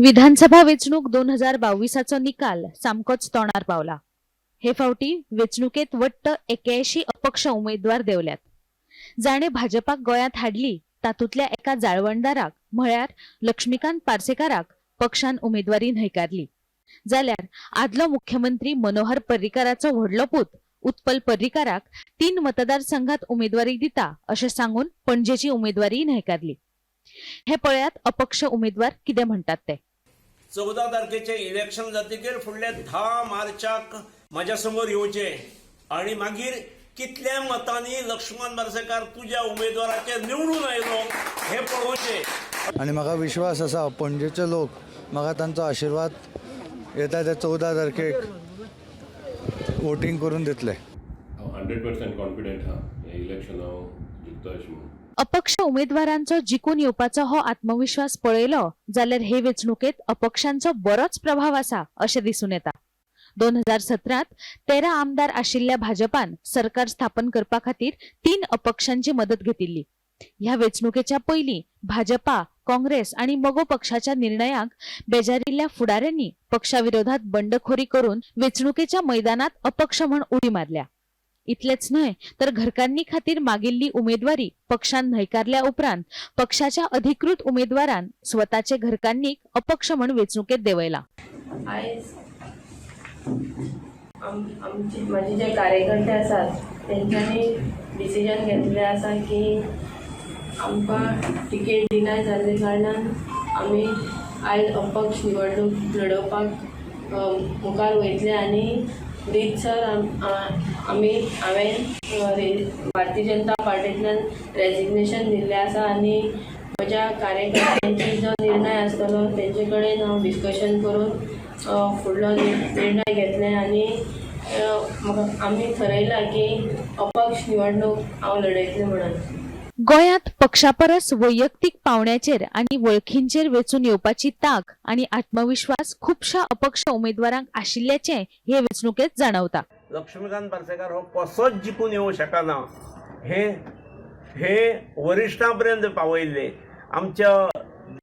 विधानसभा वेंचणूक 2022चो निकाल सामकोच तोंडार पावला. हे फावटी वेंचणुकेत वट्ट 81 अपक्ष उमेदवार देंवल्यात. जाणे भाजपाक गोंयांत हाडली तातूंतल्या एका जाळवणदाराक म्हळ्यार लक्ष्मीकांत पार्सेकाराक पक्षान उमेदवारी न्हयकारली, जाल्यार आदलो मुख्यमंत्री मनोहर पर्रीकाराचो व्हडलो पूत उत्पल पर्रीकाराक तीन मतदारसंघात उमेदवारी दिता अशें सांगून पणजेची उमेदवारी न्हयकारली. हे पळयात अपक्ष उमेदवार कितें म्हणटात ते. 14 तारखेचें इलेक्शन जातकीर फुडल्या 10 मार्चाक म्हाज्या समोर येवचें आनी मागीर कितल्या मतांनी लक्ष्मण बारसेकार तुज्या उमेदवाराचेर निवडून आयलो हें पळोवचें. आनी म्हाका विश्वास आसा, पणजेचे लोक म्हाका तांचो आशिर्वाद येता त्या 14 तारखेक वोटींग करून दितले. हांव 100% कॉन्फिडंट आहा, हें इलेक्शन हांव जिखता अशें म्हणून. अपक्ष उमेदवारांचो जिखून येवपाचो हो आत्मविश्वास पळयलो जाल्यार हे वेंचणुकेत अपक्षांचो बरोच प्रभाव आसा अशें दिसून येता. 2017त 13 आमदार आशिल्ल्या भाजपान सरकार स्थापन करपा खातीर तीन अपक्षांची मदत घेतिल्ली. ह्या वेंचणुकेच्या पयलीं भाजपा, काँग्रेस आनी मगो पक्षाच्या निर्णयाक बेजारिल्ल्या फुडाऱ्यांनी पक्षा विरोधात बंडखोरी करून वेंचणुकेच्या मैदानात अपक्ष म्हण उडी मारल्या. इतलेच न्हय तर घरकान्नी खातीर मागिल्ली उमेदवारी पक्षान न्हयकारल्या उपरांत पक्षाच्या अधिकृत उमेदवारान स्वताचे घरकान्नीक अपक्ष म्हण वेंचणुकेत देंवयला. आयज आमचे म्हाजे जे कार्यकर्ते आसात तेंच्यांनी डिसिजन घेतलें आसा की आमकां टिकेट डिनाय जाल्ले कारणान आमी आयज अपक्ष निवडणूक लडोवपाक मुखार वयतले आनी रितसर आमी हांवें भारतीय जनता पार्टींतल्यान रेजिग्नेशन दिल्लें आसा आनी म्हज्या कार्यकर्त्यांची जो निर्णय आसतलो तेंचे कडेन हांव डिस्कशन करून फुडलो निर्णय घेतले आनी म्हाका आमी थरयलां की अपक्ष निवडणूक हांव लडयतलें म्हणून. गोंयांत पक्षा परस वैयक्तीक पावंड्याचेर आनी वळखींचेर वेंचून येवपाची तांक आनी आत्मविश्वास खुबश्या अपक्ष उमेदवारांक आशिल्ल्याचें हे वेंचणुकेंत जाणवता. लक्ष्मीकांत पार्सेकार हो कसोच जिखून येवंक शकना हें हे वरिश्ठां पर्यंत पावयल्लें. आमच्या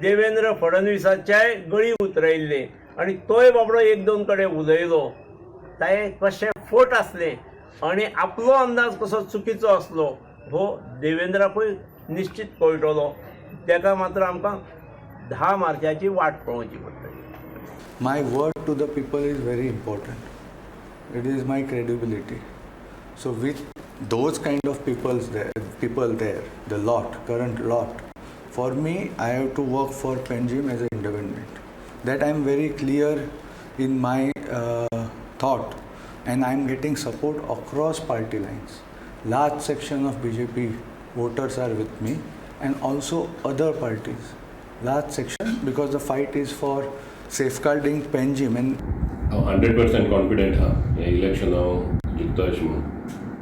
देवेंद्र फडणवीसाच्याय गळी उतरयल्लें आनी तोय बाबडो एक दोन कडेन उलयलो. ते कशें फट आसलें आनी आपलो अंदाज कसो चुकीचो आसलो हो देवेंद्राकूय निश्चित कळटलो. तेका मात्र आमकां 10 मार्चाची वाट पळोवची पडटली. My word to the people is very important. It is my credibility. So with those kind of people there, the lot, current lot, for me, I have to work for Panjim as an independent. That I am very clear in my thought, and I am getting support across party lines. Large section of BJP voters are with me, and also other parties. Large section, because the fight is for safeguarding Panjim and हांव 100% confident आहा, हें election हांव जिखता अशें म्हणून.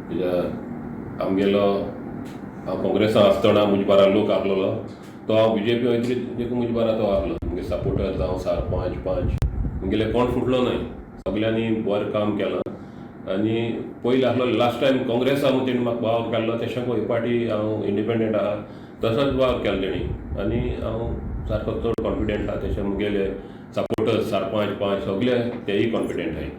कित्याक आमगेलो हांव काँग्रेसान आसतना म्हजे बारा लोक आहलोलो, तो हांव बीजेपी वयतली देखून म्हजे बारा तो आहलो. मुगे सपोर्टर जावं सरपंच, पंच, मुगेले कोण फुटलो न्हय. सगल्यांनी बरें काम केलां आनी पयलीं आहलो लास्ट टायम काँग्रेसा तेणी म्हाका वावर केल्लो, तेशें हे पाटी हांव इंडिपेंडंट आहा, तसोच वावर केलो तेणी आनी हांव सारको चड कॉन्फिडंट आहा. तशें मुगेले सपोर्टर्स, सरपंच, पंच सगळे तेय कॉन्फिडंट आहाय,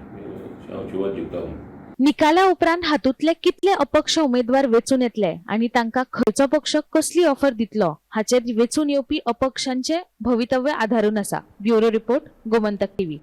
हांव शुवर जिखता म्हणून. निकाला उपरांत हातूंतले कितले अपक्ष उमेदवार वेंचून येतले आनी तांकां खंयचो पक्ष कसली ऑफर दितलो हाचेर वेंचून येवपी अपक्षांचे भवितव्य आधारून आसा. Bureau report, Gomantak TV.